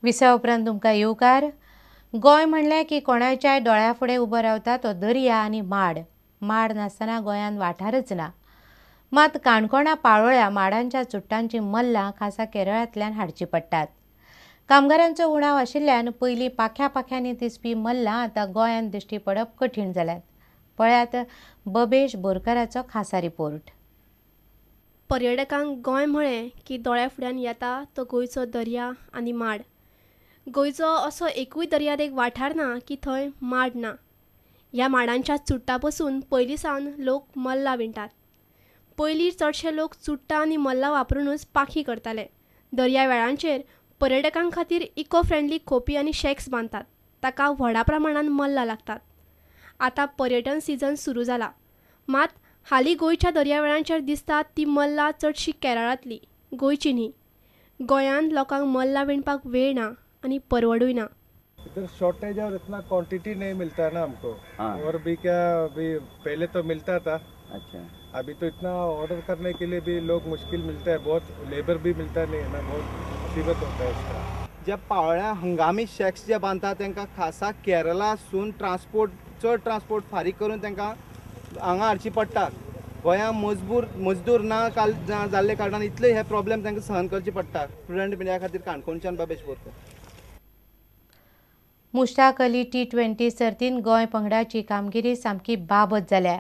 विसवा उपरांत तुमकां येवकार. गोंय म्हणलें की कोणाच्याय दोळ्या फुडें उबो रावता तो दर्या आनी माड. माड नासतना गोंयांत वाठारच ना. मात काणकोणा पाळोळ्या माडांच्या चुट्टांची मल्लां खासा केरळांतल्यान हाडची पडटात. कामगारांचो उणाव आशिल्ल्यान पयलीं पाख्या पाख्यांनी दिसपी मल्लां आतां गोंयांत दिश्टी पडप कठीण जाल्यात. पळयात बबेश बोरकराचो खासा रिपोर्ट. पर्यटकांक गोंय म्हळें की दोळ्या फुड्यान येता तो गोंयचो दर्या आनी माड. गोंयचो असो एकूय दर्यादेग वाठार ना की थंय माड ना. ह्या माडांच्या चुट्टां पसून पयलीं सावन लोक मल्लां विणटात. पयलीं चडशे लोक चुट्टां आनी मल्लां वापरुनूच पाखी करताले. दर्या वेळांचेर पर्यटकां खातीर इको फ्रेंडली खोपी आनी शॅक्स बांदतात. ताका व्हडा प्रमाणान मल्लां लागतात. आतां पर्यटन सिजन सुरू जाला. मात हालीं गोंयच्या दर्यावेळांचेर दिसतात ती मल्लां चडशी केरळांतली, गोंयची न्ही. गोंयांत लोकांक मल्लां विणपाक वेळ ना आनी परवडूय ना. इधर शॉर्टेज और इतना क्वांटिटी नहीं मिलता है ना हमको. हाँ। और भी क्या अभी पहले तो मिलता था. अच्छा. अभी तो इतना ऑर्डर करने के लिए भी लोग मुश्किल मिलता है, बहुत लेबर भी मिलता नहीं है ना, बहुत मुसीबत होता है इसका. जे पावळ्या हंगामी शॅक्स जे बांदता तांकां खासा केरळासून ट्रान्सपोर्ट चड ट्रान्सपोर्ट फारीक करून तांकां हांगा हाडची पडटा. गोंया मजदूर ना काल जाल्ले कारणान इतले हे प्रॉब्लेम तांकां सहन करचे पडटा. प्रुडंट मिडिया खातीर काणकोणच्यान बबेश बोरकर. मुश्ताक अली T20 सर्तीन गोंय पंगडाची कामगिरी सामकी बाबत जाल्या.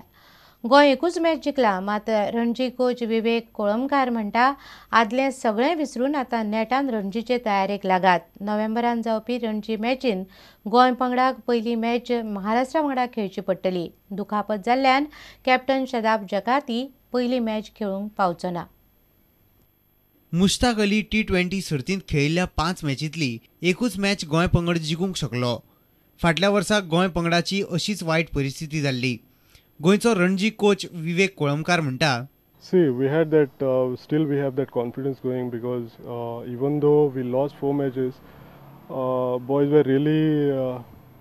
गोंय एकूच मॅच जिखला. मात रणजी कोच विवेक कोळंबकार म्हणटा आदलें सगळें विसरून आतां नेटान रणजीचे तयारेक लागात. नोव्हेंबरान जावपी रणजी मॅचीन गोंय पंगडाक पयली मॅच महाराष्ट्रा वांगडा खेळची पडटली. दुखापत जाल्ल्यान कॅप्टन शदाब जकाती पयली मॅच खेळूंक पावचो ना. मुश्ताक अली T20 सर्तींत खेळिल्ल्या 5 मॅचींतली एकूच मॅच गोंय पंगड जिखूंक शकलो. फाटल्या वर्सा गोंय पंगडाची अशीच वायट परिस्थिती जाल्ली. गोंयचो रणजी कोच विवेक कोळंबकार म्हणटा, See, we had that, still we have that confidence going because even though we lost 4 matches, boys were really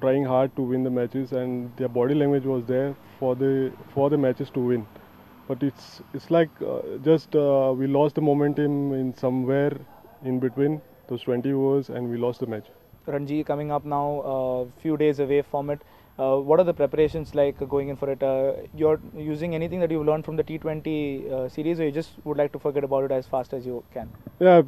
trying hard to win the matches and their body language was there for the matches to win. But it's like just we lost the momentum in somewhere in between those 20 overs and we lost the match. Ranji coming up now, few days away from it. What are the preparations like going in for it? You're using anything that you've learned from the T20 series, or you just would like to forget about it as fast as you can? Yeah,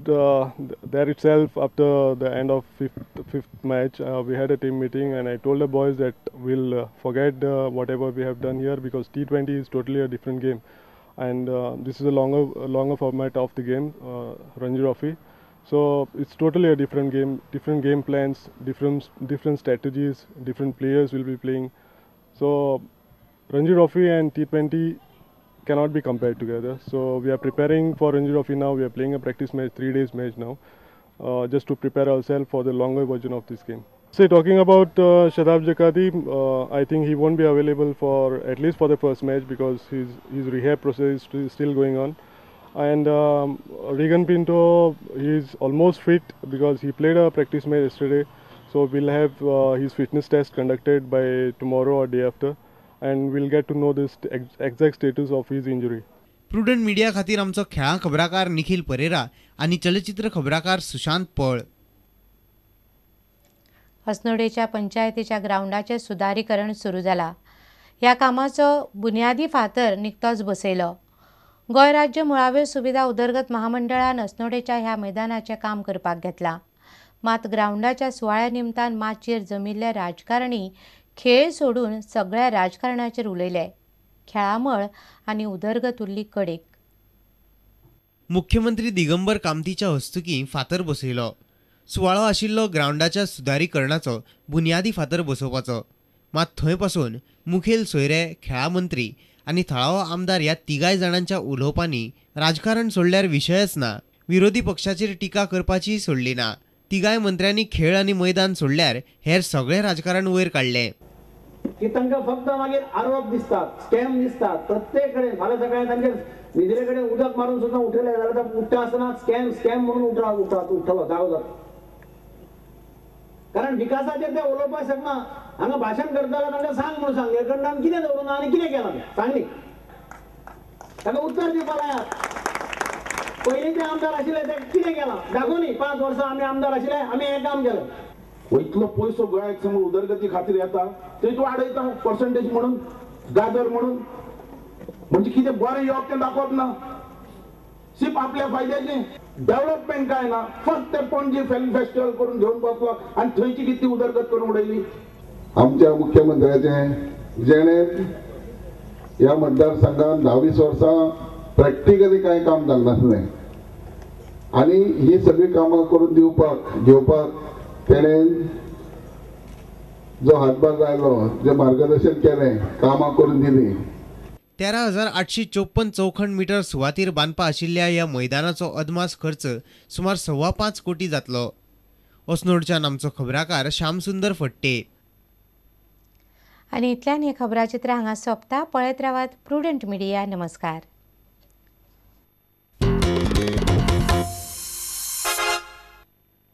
there itself after the end of fifth match, we had a team meeting and I told the boys that we'll forget whatever we have done here because T20 is totally a different game, and this is a longer format of the game, Ranji Trophy. So it's totally a different game, different game plans, different strategies, different players will be playing. So Ranji Trophy and T20 cannot be compared together. So we are preparing for Ranji Trophy now. We are playing a practice match, 3 days match now, just to prepare ourselves for the longer version of this game. So talking about Shadab Jakati, I think he won't be available for at least for the first match because his rehab process is still going on. And Regan Pinto, he is almost fit because he played a practice match yesterday. So we'll have his fitness test conducted by tomorrow or day after, and we'll get to know this exact status of his injury. Prudent media खातीर आमचो खेळां खबराकार निखिल परेरा आनी चलचित्र खबराकार सुशांत पळ. अस्नोडेच्या पंचायतीच्या ग्रावंडाचें सुदारीकरण सुरू जाला. ह्या कामाचो बुन्यादी फातर निकतोच बसयलो. गोंय राज्य मुळाव्यो सुविधा उदरगत महामंडळान अस्नोडेच्या ह्या मैदानाचें काम करपाक घेतलां. मात ग्रावंडाच्या सुवाळ्या निमतान माचयेर जमिल्ले राजकारणी खेळ सोडून सगळ्या राजकारणाचेर उलयले. खेळामळ आनी उदरगत उरली कडेक. मुख्यमंत्री दिगंबर कामतीच्या हस्तुकीं फातर बसयलो. सुवाळो आशिल्लो ग्रावंडाच्या सुदारीकरणाचो बुन्यादी फातर बसोवपाचो. मात थंय पासून मुखेल सोयरे, खेळां मंत्री आनी थळावो आमदार ह्या तिगाय जाणांच्या उलोवपांनी राजकारण सोडल्यार विशयच ना. विरोधी पक्षाचेर टिका करपाचीय सोडली ना. तिगाय मंत्र्यांनी खेळ आनी मैदान सोडल्यार हेर सगळें राजकारण वयर काडलें. की तांकां फक्त मागीर आरोप दिसतात, स्कॅम दिसतात प्रत्येक कडेन. फाल्यां सकाळी तांचेर न्हिदले कडेन उदक मारून सुद्दां उठयलें जाल्यार उठ्ठा आसतना स्कॅम स्कॅम म्हणून उठ्ठलो जागो जाता. कारण विकासाचेर ते उलोवपाक शकना. हांगा भाशण करता जाल्यार तांकां सांग म्हणून सांग, निळकंठान कितें दवरूं ना आनी कितें केलां तें सांग न्ही, ताका उत्तर दिवपाक लायात. पयलीं ते आमदार आशिल्ले ते कितें केलां दाखोवनी, 5 वर्सां आमी आमदार आशिल्ले, आमी हें काम केलें. इतलो पयसो गोंयाक समज उदरगती खातीर येता थंय तूं आडयता पर्संटेज म्हणून, गाजर म्हणून, म्हणजे कितें बरें येवप तें दाखोवप ना, सिर्फ आपल्या फायद्याचें. डेव्हलपमेंट काय ना, फक्त पणजी फिल्म फेस्टिवल करून घेवन बसलो आनी थंयची कितली उदरगत करून उडयली. आमच्या मुख्यमंत्र्याचें जेणे ह्या मतदारसंघात 10-20 वर्सां प्रॅक्टिकली कांय काम जावंक आनी ही सगळीं कामां करून दिवपाक घेवपाक तेणें जो हातभार लायलो, जें मार्गदर्शन केलें, कामां करून दिलीं. 13,854 चौखण मिटर सुवातीर बांदपा आशिल्ल्या ह्या मैदानाचो अदमास खर्च सुमार 5.25 कोटी जातलो. अस्नोडच्यान आमचो खबराकार श्यामसुंदर फट्टे. आनी इतल्यान हें खबराचित्र हांगा सोंपता. पळयत रावात प्रुडंट मिडिया. नमस्कार.